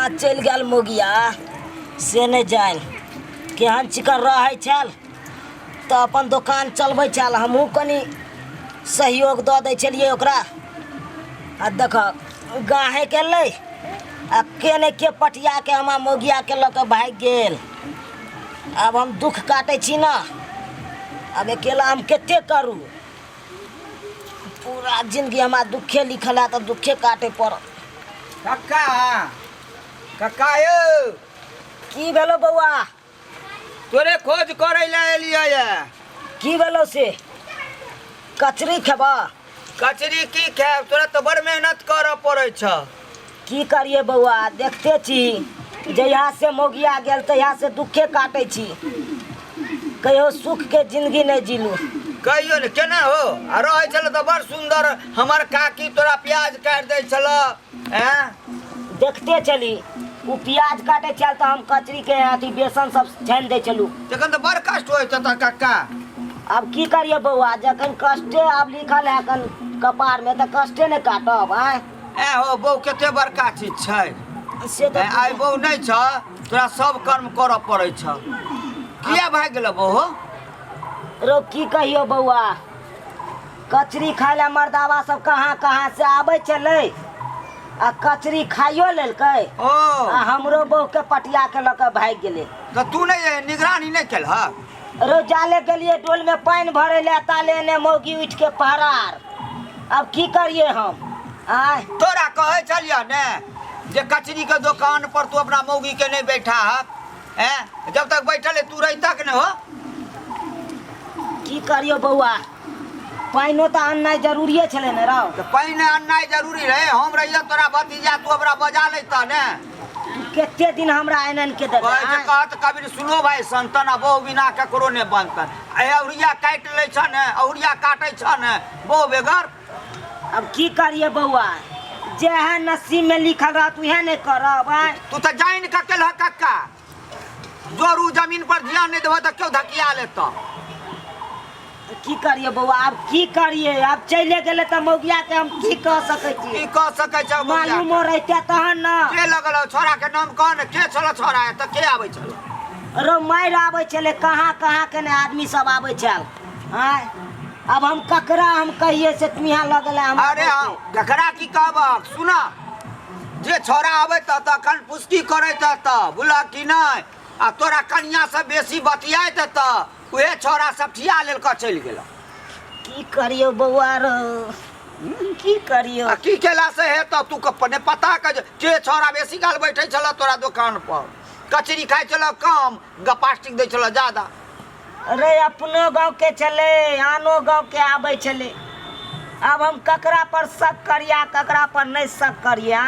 कहाँ चलि गेल मोगिया से नहि जानि। केहन चिकन रहै छल तऽ अपन दोकान चलबै छल, हमहूँ कनि सहयोग दऽ दै छलियै ओकरा। आ देखऽ गाहे के लै आ के ने के पटियाके हमरा मौगियाके लऽ कऽ भागि गेल। आब हम दुख काटै छी ने, आब अकेला हम कते करू? पूरा जिंदगी हमरा दुखे लिखल है तऽ दुखे काटे पड़त। कक्का, कक्का यौ। की भेलो बौआ? तोरे खोज करै लए एलियै ये। की भेलो से? कचरी खेबा? कचरी की खायब, तोरा तऽ बड़ मेहनत करऽ पड़ै छ। की करिए बौआ, देखते छी जहिया से मौगिया गेल तहिया से दुखे काटै छी, कहियो सुख के जिंदगी नहि जीलू। कहियो ने केना हो? आ रहै छल तऽ बड़ सुन्दर, हमर काकी तोरा प्याज काटि दै छल। ऐं? देखते छली ओ प्याज काटै छल तऽ हम कचरी के अथी बेसन सब छानि दै छलू। तखन तऽ बड़ कष्ट होइ छौ कक्का। आब की करिए बौआ, जखन कष्टे आब लिखल है अखन कपार में तऽ कष्टे ने काटब। आँय ए हो बौ, कते बड़का चीज छै से तऽ। आइ बौ नहि छ, तोरा सब कर्म करऽ पड़ै छ। किया भागि गेल बौ हो? रो की कहियो बौआ, कचरी खाय लए मर्दावा सब कहाँ कहाँ से आबै छलै आ कचरी खाइयो लेलकै ओ आ हमरो बहू के पटिया के लऽ के भागि गेलै। तऽ तू नहि निगरानी नहि केलहक? रो जाले गेलियै डोल में पानि भरै लए, ताले ने मौगी उठि के फरार। अब की करिए हम? आय तोरा कहै छलियह ने जे कचरी के दोकान पर तू अपना मौगी के नहीं बैठा हक। हैं, जब तक बैठल है तू रहितक ने हो। की करियो बौआ, पानिओ तऽ अननाइ जरूरिए छलै ने रौ। तऽ पानि अननाइ जरूरी रहै, हम रहिए तोरा भतीजा, तू हमरा बजा लैतह ने। तू कते दिन हमरा आनि आनि के देतै? कहै छै कहत कबीर सुनो भाई संतन, आ बहु बिना ककरो ने बनतन। ए अहुरिया काटि लै छ ने, अहुरिया काटै छ ने बहु बेगर। अब की करिए बौआ, जेहे नसीब में लिखल रहत उहे ने करब। आँय तू तऽ जानि कऽ केलह कक्का, जोरू जमीन पर ध्यान नहि देबह तऽ केओ धकिया लेतह। की करिए बौआ, आब की करिए, आब चले गेलै तऽ मौगिया के हम की कह सकै छी? की कह सकै छ? मालूमो रहिते तहन न। के लगल हौ? छोरा के नाम कह ने, के छल छोरा? तऽ के आबै छल? रो मारि आबै छलै, कहाँ कहाँ के ने आदमी सब आबै छल। आँय आब हम ककरा हम कहिए से तू यहाँ लगल हम? अरे हम ककरा की कहबक, सुन, जे छोरा आबै तऽ तखन पुष्टि करैत तऽ बुझलक कि नहि, आ तोरा कनिया से बेसी बतियाइत तऽ उहे छोरा सब ठिया लेल कऽ चलि गेल। की करियो बौआ रो, की करियो? आ की केला से हेतौ? तू अपने पता के के छोरा बेसी काल बैठे छल तोरा दोकान पर, कचरी खाइ छल कम, गपास्टिक दै छल ज्यादा। अरे अपनो गाँव के छलै, आनो गाँव के आबै छलै। आब हम ककरा पर शक करिया, ककरा पर नहि शक करिया?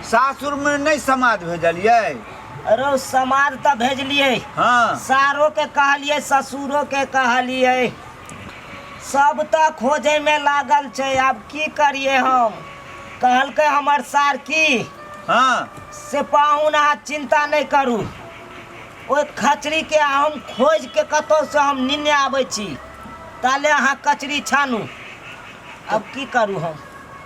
सासुर में नहीं समाज भेजलियै? अरे समाज तऽ भेजलियै। हाँ। सारो के कहलियै, ससुरो के कहलियै, सब तऽ खोजे में लागल छै। आब की करिए हम? कहलकै हमर सार की हाँ से पाहुन अहाँ चिंता नहि करू, ओहि खचरीके हम खोजि के कतहुसँ हम निन्ने आबै छी, ताले अहाँ कचरी छानू। अब की करू हम?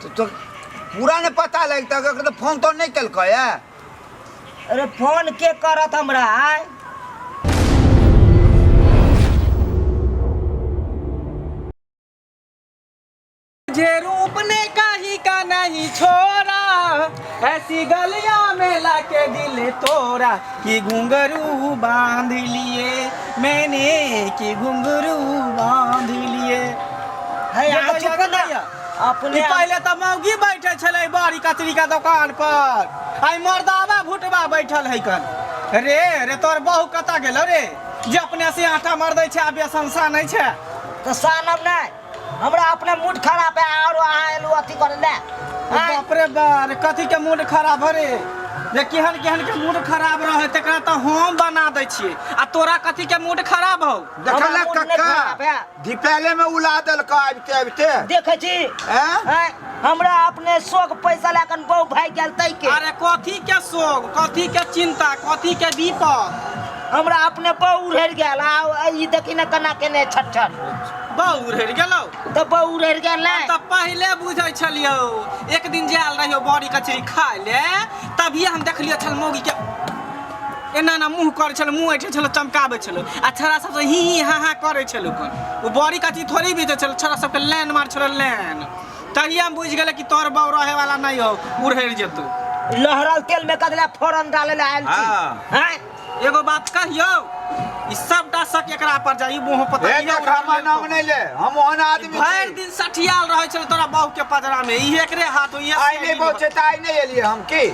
तो पूरा ने पता लगता, तो फोन तो नहीं केलकै है? अरे फोन के करत हमरा? आय जे रूप ने कहीं का नहीं छोड़ा, ऐसी गलियां में लाके दिल तोड़ा, कि घुंघरू बांध लिए मैंने, कि घुंघरू बांध लिए। है ये अहाँ तो चुप याद ना नहीं है। अपने ई पहिले तऽ मौगी बैठे छलै बड़ी कचरी के दुकान पर, आइ मर्दावा भुटबा बैठल है कन। रे रे तोर बहू कतऽ गेलो रे, जे अपने से आटा मरदै छै आ बेसन सानै छै? तऽ सानब नहि, हमरा अपने मूड खराब है और अहाँ एलू अथी करे ले। बाप रे बाप, कथी के मूड खराब रे? जे केहन केहन के मूड खराब रहे तकरा तऽ हम बना दै छियै, आ तोरा कथी के मूड खराब हौ? देखल हमरा मूड नहि कक्का खराब है। दीपेले में उला देलक आबिते आबिते। देखै छी? हैं? हैं? हमरा अपने शोक पैसा लए कऽ बहु भागि गेल तै के। अरे कथी के शोक, कथी के चिंता, कथी के विपद? हमरा अपने बहु उड़ेर गेल, आ ई देखी ने केना केने छट छट। बहु उड़ेर गेलौ? तऽ बहु उड़ेर गेल ने। तऽ पहिले बुझै छलियौ, एक दिन जायल रहियौ बड़ी कचरी खाय ले तऽ तभिए हम देखलियो छल मौगी के एना एना मुँह करै छल, मुँह ऐठे छल, चमकाबै छल आ छोड़ा सबसँ ही ही हा हा करै छल। कोन ओ बड़ी कथी थोड़ी बेचै छल, छोड़ा सबके लाइन मार छल लाइन। तहिया हम बुझि गेलै कि तोर बौ रहे वाला नहीं हो, उड़हरि जेतौ। लहरल तेल में कदला फोरन डाले ला आयल छी। हाँ। हैं? एगो बात कहियौ, ई सबटा शक एकरा पर जाई, मुँह पता हे देख, हमर नाम नहि ले, हम ओहन आदमी भरि छी। दिन सठियाल रहै छल तोरा बहू के पजरा में, ई एकरे हाथ हो, इहे आइ नहि पहुँचे तऽ आइ नहि एलियै हम की?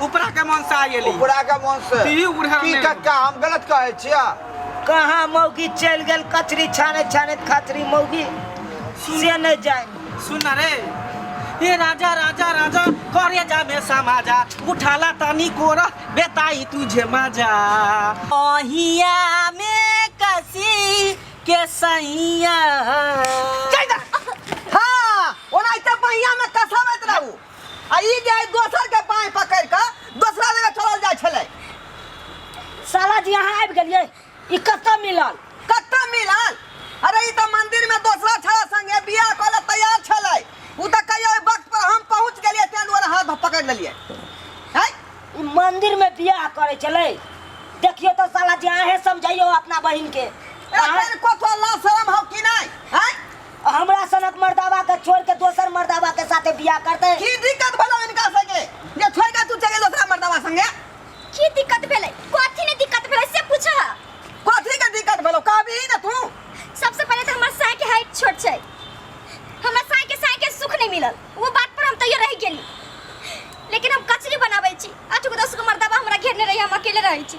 उपरा के मन से आइ एली। उपरा के मन से। तीही उड़हर की नहि। कक्का, हम गलत कहै छियै? कहाँ मौगी चलि गेल कचरी छाने छाने खचरी मौगी से नहि जाय। सुन ना रे, हे राजा राजा राजा करे जा में समाजा, उठाला तानी कोरा बेताई तुझे मजा, अहिया में कसी के सैया। हाँ, ओनाहिते बहिया में कसबैत रहू आ ई जे है दोसर के बाँहि पकड़ि कऽ दोसरा जगह चलल जाइ छलै। साला जी अहाँ आबि गेलियै, ई कतऽ मिलल? कतऽ मिलल? अरे ई तऽ मंदिर में दोसरा छड़ा संगे बियाह कऽ लए तैयार छलै। उ तऽ कहियो ओहि वक्त पर हम पहुँच गेलियै, ताहि दुआरे हाथ पकड़ि लेलियै। हैं? ई मंदिर में बियाह करै छलै। देखियौ तऽ साला जी, अहें समझाइयौ अपना बहिन के। एखन कथो लाज शरम हौ कि नहि? हैं? हमरा सनक मर्दावा के छोड़ के दोसर मर्दावा के साथे बियाह करते? की दिक्कत भेलौ इनका संगे जे छोड़ के तू चलि गेल दोसरा मर्दावा संगे? की दिक्कत भेलै? कथी ने दिक्कत भेलै से पूछ। कथी के दिक्कत भेलौ कहबही ने तू? सबसे पहिले तऽ हमर साय के हाइट छोट छै, हमरा साय के साय के सुख नहीं मिलल, वो बात पर हम तैयो रहि गेली। लेकिन हम कचरी बनाबै छी, 8 गो 10 गो मर्दावा हमरा घेरने रही, हम अकेले रहै छी।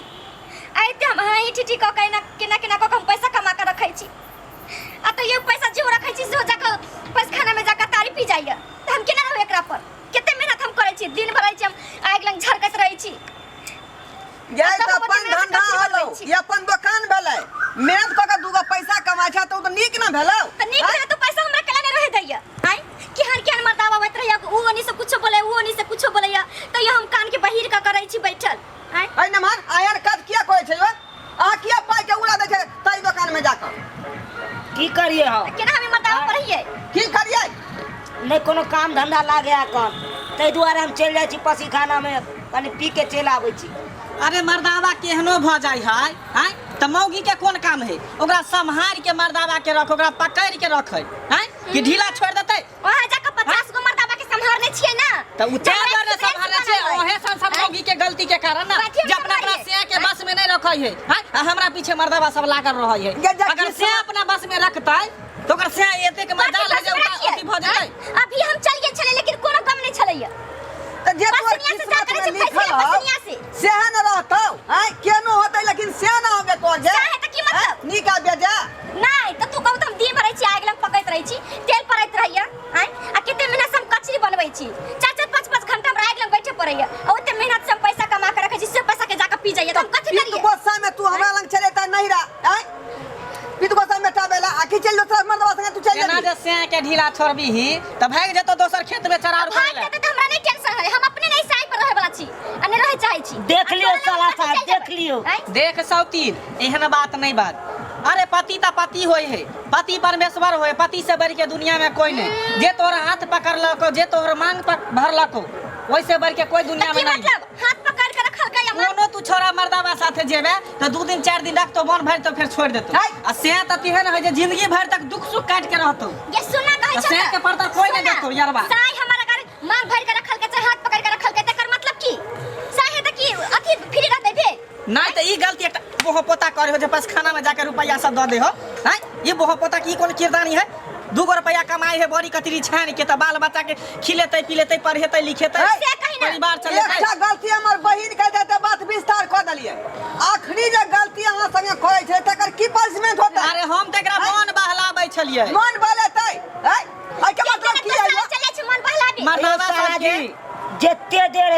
आ एते हम हाँ ठीठी कऽ के एना केना केना कऽ के हम पैसा कमा कऽ रखै छी, आ तैयो पैसा जो रखै छी सेहो जाकऽ पैसखाना में जाकऽ तारी पी जाइए। तऽ हम केना रहू एकरा पर? कते मेहनत हम करै छी, दिन भर रहै छी हम आगि लग झरकैत रहै छी। ये आ तऽ तब अपन अपन मेहनत धंधा कथी होलौ, बनबै छी? ई अपन दोकान भेलै, मेहनत कऽ के दूगो पैसा कमाइ छै तऽ ओ तऽ नीक ने भेलौ। तऽ नीक आँय? रहै तऽ पैसा हमरा केला नहि रहै दैया? आँय, केहन केहन मर्दावा अबैत रहैया, उ ओनी से कुछो बोलैया, उ ओनी से कुछो बोलैया, तैयो हम कान के बहिर कऽ करै छी बैठल। आँय? ऐ नमहर आयर काज किया करै छै यौ? अहाँ किया पाइ के उड़ा दै छै ताहि दोकान में जाकऽ? की करिए हम? केना हम ई मर्दावा पर रहियै? की करियै? नहि कोनो काम धंधा लागे एखन, ताहि दुआरे हम चलि जाइ छी पसीखाना में, कनि पी के चलि आबै छी। अरे मर्दावा केहनो भऽ जाइ है, आँय, तऽ मौगी के कोन काम है? ओकरा सम्हार के मर्दावा के रख, ओकरा पकड़ के रखे, आँय, कि ढीला छोड़ देतै? वहाँ जाके 50 गो मर्दावा के सम्हारने छियै ना। तऽ उ तऽ तें हमरा दुआरे एक्सपीरियंस सम्हारने छै, बनल है। ओहे सन सब मौगी के गलती के कारण ना, कथी हम जे अपना अपना सम्हारियै? सिया के बस में नहीं रखै है, आँय, आ हमरा पीछे मर्दावा सब लागल रहै है। गे जा अगर किस्मत- सिया अपना बस में रखतै तऽ ओकर सिया एतेक कथी मजाल है बस जे में ओकरा रखियै? अथी भऽ जेतै। आँय? अभी हम चल गेल छलै लेकिन कोनो गम नहीं छलैया। तऽ जे तोहर पसनिया से किस्मत जाकर में छै, लिखल फैसला हौ, पसनिया से। सेहे ने रहतौ। आँय, केनो होतै लेकिन से ना होबे तोहर जे। सएह तऽ की मतलब? आँय, नीक आ बेजा। नहीं तऽ तू कहू तऽ हम दिन भर रहै छी आगि लग पकैत रहै छी, तेल पड़ैत रहैया, आँय, आ कते मेहनत से हम कचरी बनबै छी, 4-4 5-5 घंटा हमरा आगि लग बैठे पड़ैया, आ ओते मेहनत से हम पैसा कमा के रखै छी, से पैसा के जाके पी जाइया, तऽ हम कथी पित्त करियै? गोस्सा में तू हमरा लग चले तऽ नहीं रह, आँय, पित्त गोस्सा में टाबेला आ की चल दोसरा मर्दवा संगे तू चल एना जेबही। जे सिया के ढीला छोड़बीही तऽ भागि जेतौ दोसर खेत में चरार भागि करै लए। जेतै तऽ हमरा नहि टेंशन है, हम अपने नहीं साई पर रहै वाला छी आ नहि रहै चाहै छी। देख आ लियौ तोरा लग साला कथी साहब, चलि देख जेबै? लियौ। आँय? देख सौतीन, एहन बात नहीं बात। अरे पति तऽ पति होय है, पति परमेश्वर होय, पति से बढ़ के दुनिया में कोई नहीं। जे तोहर हाथ पकड़लको, जे तोहर मांग पर भरलको, ओइसे बढ़ के कोई दुनिया तऽ में की नहीं। मतलब हाथ पकड़ के रखलकै या मांग? कोनो तू छोरा मर्दावा साथे जेबे तऽ 2 दिन 4 दिन रखतो, मन भरि तो फेर छोड़ देतो। है। आ से तऽ तेहन है जे जिंदगी भर तक दुख सुख काट के रहतो। ये सुनना कहै तऽ छौ से तऽ। के पर्दा कोई नहीं सुनना। देतो यारबा। साई हमर अगर मांग भरि के रखलकै चाहे हाथ पकड़ के रखलकै तकर मतलब की? साई है तऽ की अथी फ्री रहतै फेर? नहीं तऽ ई गलती एकटा बोहो पोता करे हो जे पसखाना में जाके रुपया सब दऽ दे हो। हैं? ई बोहो पोता की कोन किरदानी है? 2 गो रुपया कमाई है बड़ी कतरी छान के तऽ बाल बच्चा के खिलेतै पिलेतै पढ़ेतै लिखेतै, से कही ना। परिवार चलेतै। एकटा गलती हमर बहिन के देते बात विस्तार कऽ देलियै, आखिरी जे गलती अहाँ संगे करै छै तकर की पनिशमेंट होतै? अरे हम तऽ एकरा मन बहलाबै छलियै। मन बहलेतै? हैं? एहिके मतलब की है? चलै छै मन बहलाबे। मर्दावा साला सबके जी, जते देर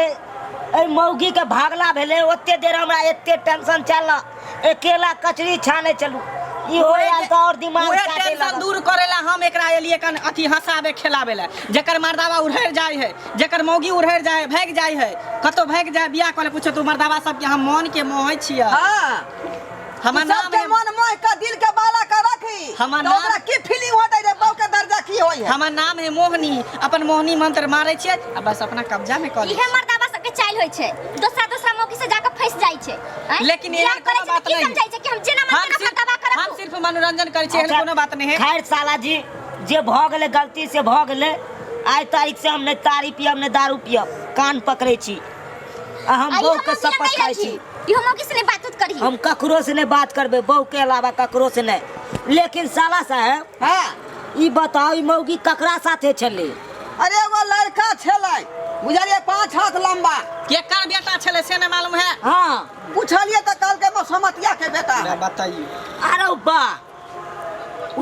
एहि मौगी के भागला भेलै ओते देर हमरा एते टेंशन चल, अकेला कचरी छाने चलू, ई हो आयल तऽ और दिमाग उहे काटे टेंशन लागल। दूर करेला हम एकरा एलिए कन अथी हंसाबे खेलाबे ला। जेकर मर्दावा उड़हर जाय है, जेकर मौगी उड़हर जाय है, भागि जाय है, कतौ भागि जाय बियाह करे पूछो तू मर्दावा सबके हम मन के मोहै छियै। हाँ। हमर नाम सबके है मन मोह के दिल के बाला के रखी, हमर तऽ नाम- ओकरा की फीलिंग होतै रे बहू के दर्जा की होय है? हमर नाम है मोहनी, अपन मोहनी मंत्र मारै छियै आ बस अपना कब्जा में कऽ लै इहे मर्दावा सबके चाइल होइ छै, दोसरा दोसरा मौकी से जाके फंस जाइ छै। आँय? लेकिन बियाह एहन करै कोनो छै तऽ बात की नहि। समझै छै कि हम जेना मन हम तेना सिर्फ दबा के हम रखू? सिर्फ मनोरंजन करै छी, एहन अच्छा, कोनो बात नहि है। खैर साला जी, जे भऽ गेलै गलती से भऽ गेलै। आइ तारीख से हम नहि तारी पियब, नहि दारू पियब, कान पकड़ै छी आ हम आ ई बहू के हम शपथ नहि खाइ रखी। छी। ई हम मौकी से नहीं बात उत करही। हम ककरो से नहीं बात करबै, बहू के अलावा ककरो से नहीं। लेकिन साला साहेब, हाँ, ई बताओ, ई मौगी ककरा साथे छलै? अरे एगो लड़का छलै, बुझलियै, 5 हाथ लम्बा। केकर बेटा छलै से नहि मालूम है? हाँ। पुछलियै तऽ कहलकै मसमतिया के बेटा है। बताइए। अरे बा,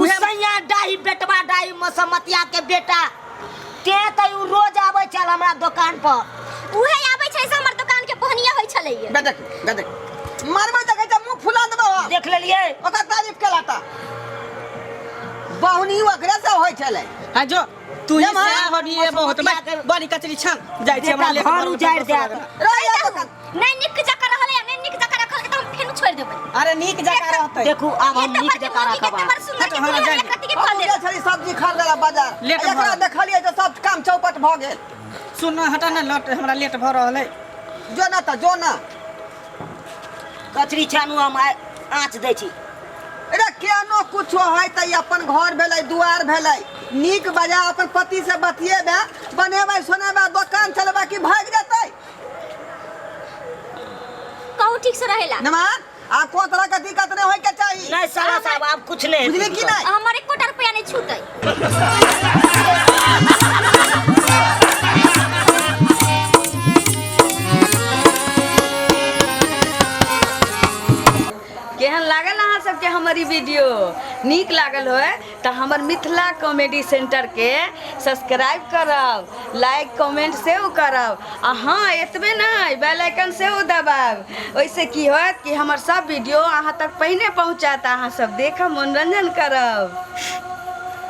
उसैया डाही बेटवा डाही मसमतिया के बेटा ते तऽ उ रोज आबै छल हमरा दोकान पर। उहे आबै छै से हमर दुकान के बहनिया होइ छलैया। बे देख, बे देख, मारबै देखै छै, मुँह फुला देबौ हम। देख लेलियै? ओकर तारीफ केला तऽ बहुनी ओकरे से होइ छलै। हाँ, जो तू ही जमा। से होबी ये बहुत मसमतिया के- बड़ी कचरी छन जाइ छी, हमरा बेटा लेट घर भऽ गेल, उजाड़ि दोसर देत। लगन। रहि जा दोकान। नहीं नीक जकाँ रहलै आ नहीं नीक जकाँ रखल के तऽ हम फेर छोड़ि देबै। अरे नीक जकाँ रहतै। देखू, आब हम ये नीक तऽ जकाँ बड़की राखब मौगी के आब। बड़ सुन्दर हट, के हमरा दुल्हन जाय एकरा के हम फल गेल देब। छली सब्जी खरीदै ला बाजार। लेट भऽ एकरा रहल। देखलियै तऽ सब काम चौपट भऽ गेल। सुन न, हटा न लट, हमरा लेट भऽ रहल है। जो ना तऽ जो ना। कचरी छानू, हम आँच दै छी। अरे केनो कुछो है तऽ ई अपन घर भेलै, दुआर भेलै, नीक बजा अपन पति से बतियेबै, बनेबै सोनेबै, दोकान चलेबै कि भागि जेतै? कहू ठीक से रहेला। नमान, आब कोनो तरह के दिक्कत नहि होय के चाही। नहीं साला साहब, आब कुछ नहीं। बुझली कि नहि? हमर एकोटा रुपया नहीं छूटै। केहन लागल अहाँ सबके हमर ई वीडियो? नीक लागल होय तऽ हमर मिथिला कॉमेडी सेंटरके सब्सक्राइब करब, लाइक कमेंट सेहो करब आ हँ, एतबे नहि, बेल आइकन सेहो दबायब। ओहिसँ की होयत कि हमर सब वीडियो अहाँ तक पहिने पहुँचत, अहाँ सब देखब, मनोरंजन करब।